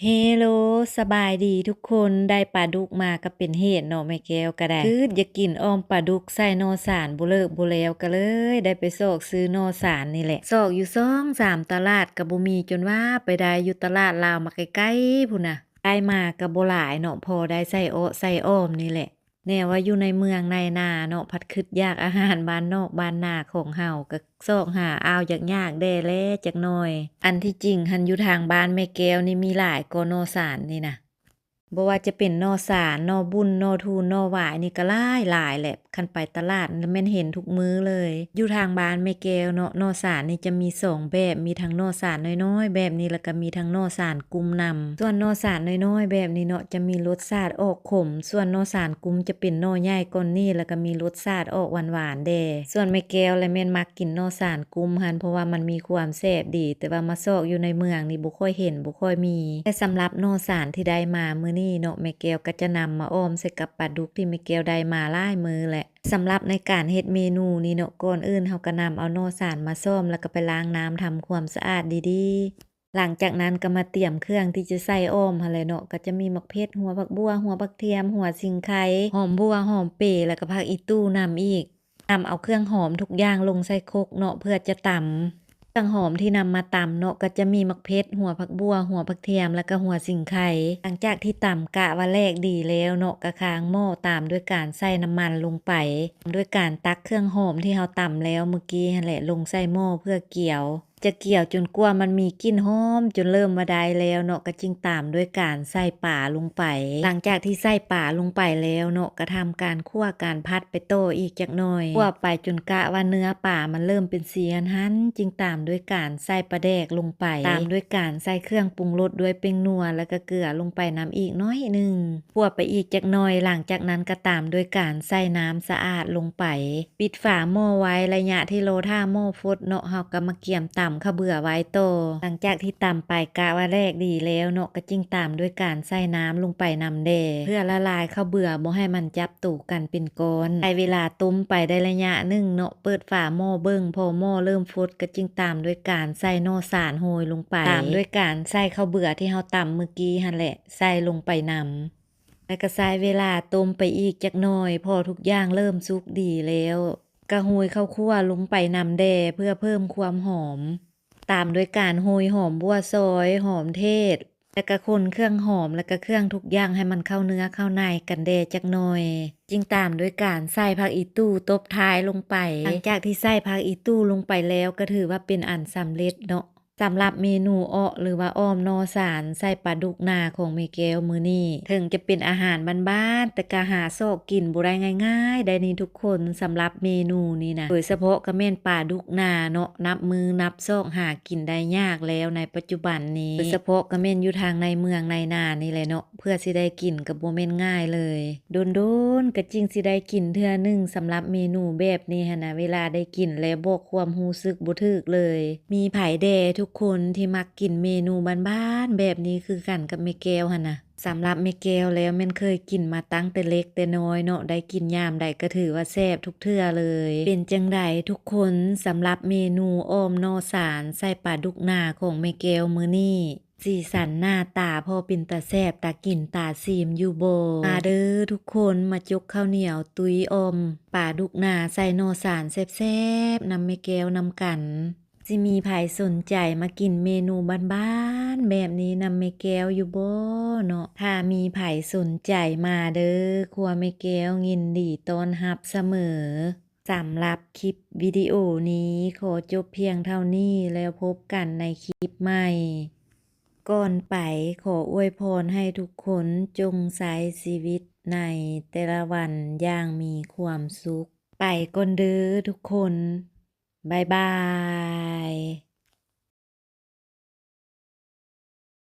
ເຮໂລ ສະບາຍດີທຸກຄົນ. ໄດ້ປາດຸກມາກໍເປັນເຫດເນາະ, ແມ່ແກ້ວກໍໄດ້ຄຶດຢາກກິນອ່ອມປາດຸກໃສ່ໜໍ່ສານບໍ່ເລີກບໍ່ແລ້ວ, ກໍເລີຍໄດ້ໄປຊອກຊື້ໜໍ່ສານນີ້ແຫຼະ. ຊອກຢູ່ສອງສາມຕະຫຼາດກໍບໍ່ມີ, ຈົນວ່າໄປໄດ້ຢູ່ຕະຫຼາດລາວມາໃກ້ໆພຸ້ນນະ. ໄດ້ມາກໍບໍ່ຫຼາຍເນາະ, ພໍໄດ້ໃສ່ເອາະໃສ່ອອມນີ້ແຫຼະ. ແນວວ່າຢູ່ໃນເມືອງໃນນາເນາະ, ພັດຄຶດຢາກອາຫານບ້ານນອກບ້ານນາຂອງເຮົາ, ກໍຊອກຫາເອົາຢາກຍາກແດ່ແລະຈັກໜ່ອຍ. ອັນທີ່ຈິງຫັ້ນຢູ່ທາງບ້ານແມ່ແກ້ວນີ້ມີຫຼາຍກໍໜໍ່ສານນີ້ນະ. ບໍ່ວ່າຈະເປັນໜໍ່ສານ, ໜໍ່ບຸ້ນ, ໜໍ່ທູນ, ໜໍ່ຫວາຍນີ້ກໍຫຼາຍໆແຫຼະ. ຄັນໄປຕະຫຼາດລະແມ່ນເຫັນທຸກມື້ເລີຍ. ຢູ່ທາງບ້ານແມ່ແກ້ວເນາະ, ໜໍ່ສານນີ້ຈະມີສອງແບບ, ມີທັງໜໍ່ສານນ້ອຍໆແບບນີ້ ແລ້ວກໍມີທັງໜໍ່ສານກຸ້ມນຳ. ສ່ວນໜໍ່ສານນ້ອຍໆແບບນີ້ເນາະ ຈະມີລົດຊາດອອກຂົມ, ສ່ວນໜໍ່ສານກຸ້ມຈະເປັນໜໍ່ໃຫຍ່ກວ່ານີ້ ແລ້ວກໍມີລົດຊາດອອກຫວານໆແດ່. ສ່ວນແມ່ແກ້ວລະແມ່ນມັກກິນໜໍ່ສານກຸ້ມຫັ້ນ ເພາະວ່າມັນມີຄວາມແຊບດີ, ແຕ່ວ່າມາຊອກຢູ່ໃນເມືອງນີ້ບໍ່ຄ່ອຍເຫັນ ບໍ່ຄ່ອຍມີ. ແຕ່ສຳລັບໜໍ່ສານທີ່ໄດ້ມາມື້ນີ້ເນາະ, ແມ່ແກ້ວກໍຈະນຳມາອ່ອມໃສ່ກັບປາດຸກທີ່ແມ່ແກ້ວໄດ້ມາຫຼາຍມື້ແຫຼະ. ສຳລັບໃນການເຮັດເມນູນີ້ເນາະ, ກ່ອນອື່ນເຮົາກໍນຳເອົາໜໍ່ສານມາສ້ອມ ແລ້ວກໍໄປລ້າງນ້ຳທຳຄວາມສະອາດດີໆ. ຫຼັງຈາກນັ້ນກໍມາຕຽມເຄື່ອງທີ່ຈະໃສ່ອ່ອມຫັ້ນແຫຼະເນາະ, ກໍຈະມີໝາກເຜັດ, ຫົວຜັກບົ່ວ, ຫົວບັກທຽມ, ຫົວສີໄຄ, ຫອມບົ່ວ, ຫອມເປ, ແລ້ວກໍຜັກອີ່ຕູນຳອີກ. ນຳເອົາເຄື່ອງຫອມທຸກຢ່າງລົງໃສ່ຄົກເນາະ ເພື່ອຈະຕຳ. ເຄື່ອງຫອມທີ່ນຳມາຕຳເນາະ ກໍຈະມີໝາກເຜັດ, ຫົວຜັກບົ່ວ, ຫົວຜັກທຽມ ແລ້ວກໍຫົວສີໄຄ. ຫຼັງຈາກທີ່ຕຳກະວ່າແຫຼກດີແລ້ວເນາະ, ກໍຄາງໝໍ້ຕາມດ້ວຍການໃສ່ນ້ຳມັນລົງໄປ, ຕາມດ້ວຍການຕັກເຄື່ອງຫອມທີ່ເຮົາຕຳແລ້ວມື້ກີ້ຫັ້ນແຫຼະ ລົງໃສ່ໝໍ້ເພື່ອກຽວ. ຈະກຽວຈົນກວ່າມັນມີກິ່ນຫອມຈົນເລີ່ມວ່າໄດ້ແລ້ວເນາະ, ກໍຈຶ່ງຕາມດ້ວຍການໃສ່ປາລົງໄປ. ຫຼັງຈາກທີ່ໃສ່ປາລົງໄປແລ້ວເນາະ, ກໍທຳການຂົ້ວການຜັດໄປຕໍ່ອີກຈັກໜ່ອຍ. ຂົ້ວໄປຈົນກະວ່າເນື້ອປາມັນເລີ່ມເປັນສີຫັນໆ, ຈຶ່ງຕາມດ້ວຍການໃສ່ປາແດກລົງໄປ, ຕາມດ້ວຍການໃສ່ເຄື່ອງປຸງລົດດ້ວຍແປ້ງນົວ ແລ້ວກໍເກືອລົງໄປນຳອີກໜ້ອຍໜຶ່ງ. ຂົ້ວໄປອີກຈັກໜ່ອຍ, ຫຼັງຈາກນັ້ນກໍຕາມດ້ວຍການໃສ່ນ້ຳສະອາດລົງໄປ. ປິດຝາໝໍ້ໄວ້, ໄລຍະທີ່ລໍຖ້າໝໍ້ຟົດເນາະ, ເຮົາກໍມາກຽມຕຳເຂົ້າເບືອໄວ້ຕໍ່. ຫຼັງຈາກທີ່ຕຳໄປກະວ່າແຫຼກດີແລ້ວເນາະ, ກໍຈຶ່ງຕາມດ້ວຍການໃສ່ນ້ຳລົງໄປນຳແດ່ ເພື່ອລະລາຍເຂົ້າເບືອບໍ່ໃຫ້ມັນຈັບໂຕກັນເປັນກ້ອນ. ໃຊ້ເວລາຕົ້ມໄປໄດ້ໄລຍະໜຶ່ງເນາະ, ເປີດຝາໝໍ້ເບິ່ງ, ພໍໝໍ້ເລີ່ມຟົດ ກໍຈຶ່ງຕາມດ້ວຍການໃສ່ໜໍ່ສານໂຮຍລົງໄປ, ຕາມດ້ວຍການໃສ່ເຂົ້າເບືອທີ່ເຮົາຕຳມື້ກີ້ຫັ້ນແຫຼະ ໃສ່ລົງໄປນຳ. ແລ້ວກໍໃຊ້ເວລາຕົ້ມໄປອີກຈັກໜ່ອຍ, ພໍທຸກຢ່າງເລີ່ມສຸກດີແລ້ວ, ກໍໂຮຍເຂົ້າຂົ້ວລົງໄປນຳແດ່ ເພື່ອເພີ່ມຄວາມຫອມ, ຕາມດ້ວຍການໂຮຍຫອມບົ່ວຊອຍ, ຫອມເທດ, ແລ້ວກໍຄົນເຄື່ອງຫອມ ແລ້ວກໍເຄື່ອງທຸກຢ່າງໃຫ້ມັນເຂົ້າເນື້ອເຂົ້າໃນກັນແດ່ຈັກໜ່ອຍ, ຈຶ່ງຕາມດ້ວຍການໃສ່ຜັກອີ່ຕູ່ຕົບທ້າຍລົງໄປ. ຫຼັງຈາກທີ່ໃສ່ຜັກອີ່ຕູ່ລົງໄປແລ້ວ ກໍຖືວ່າເປັນອັນສຳເລັດເນາະ. ສຳລັບເມນູເອາະ ຫຼືວ່າອ່ອມໜໍ່ສານໃສ່ປາດຸກນາຂອງແມ່ແກ້ວມື້ນີ້, ເຖິງຈະເປັນອາຫານບ້ານໆ ແຕ່ກໍຫາຊອກກິນບໍ່ໄດ້ງ່າຍໆໄດ໋ນີ້ທຸກຄົນ. ສຳລັບເມນູນີ້ນະ ໂດຍສະເພາະກໍແມ່ນປາດຸກນາເນາະ, ນັບມື້ນັບຊອກຫາກິນໄດ້ຍາກແລ້ວໃນປັດຈຸບັນນີ້, ໂດຍສະເພາະກໍແມ່ນຢູ່ທາງໃນເມືອງໃນນານີ້ແຫຼະເນາະ, ເພື່ອຊິໄດ້ກິນກໍບໍ່ແມ່ນງ່າຍເລີຍ. ດົນໆກໍຈຶ່ງຊິໄດ້ກິນເທື່ອໜຶ່ງ. ສຳລັບເມນູແບບນີ້ຫັ້ນນະ, ເວລາໄດ້ກິນແລ້ວບອກຄວາມຮູ້ສຶກບໍ່ຖືກເລີຍ. ມີໃຜແດ່ທຸກຄົນທີ່ມັກກິນເມນູບ້ານໆແບບນີ້ຄືກັນກັບແມ່ແກ້ວຫັ້ນນະ? ສຳລັບແມ່ແກ້ວແລ້ວແມ່ນເຄີຍກິນມາຕັ້ງແຕ່ເລັກແຕ່ນ້ອຍເນາະ, ໄດ້ກິນຍາມໃດກໍຖືວ່າແຊບທຸກເທື່ອເລີຍ. ເປັນຈັ່ງໃດທຸກຄົນ, ສຳລັບເມນູອ່ອມໜໍ່ສານໃສ່ປາດຸກນາຂອງແມ່ແກ້ວມື້ນີ້? ສີສັນໜ້າຕາພໍເປັນຕາແຊບຕາກິນຕາຊີມຢູ່ບໍ່? ມາເດີທຸກຄົນ, ມາຈົກເຂົ້າໜຽວຕຸ້ຍອ່ອມປາດຸກນາໃສ່ໜໍ່ສານແຊບໆນຳແມ່ແກ້ວນຳກັນ. ຊິມີໃຜສົນໃຈມາກິນເມນູບ້ານໆແບບນີ້ນຳແມ່ແກ້ວຢູ່ບໍ່ເນາະ? ຖ້າມີໃຜສົນໃຈມາເດີ, ຄົວແມ່ແກ້ວຍິນດີຕ້ອນຮັບສະເໝີ. ສຳລັບຄລິບວິດີໂອນີ້ຂໍຈົບພຽງເທົ່ານີ້ ແລ້ວພົບກັນໃນຄລິບໃໝ່. ກ່ອນໄປ, ຂໍອວຍພອນໃຫ້ທຸກຄົນຈົ່ງໃຊ້ຊີວິດໃນແຕ່ລະວັນຢ່າງມີຄວາມສຸກ. ໄປກ່ອນເດີທຸກຄົນ. ບາຍບາຍ.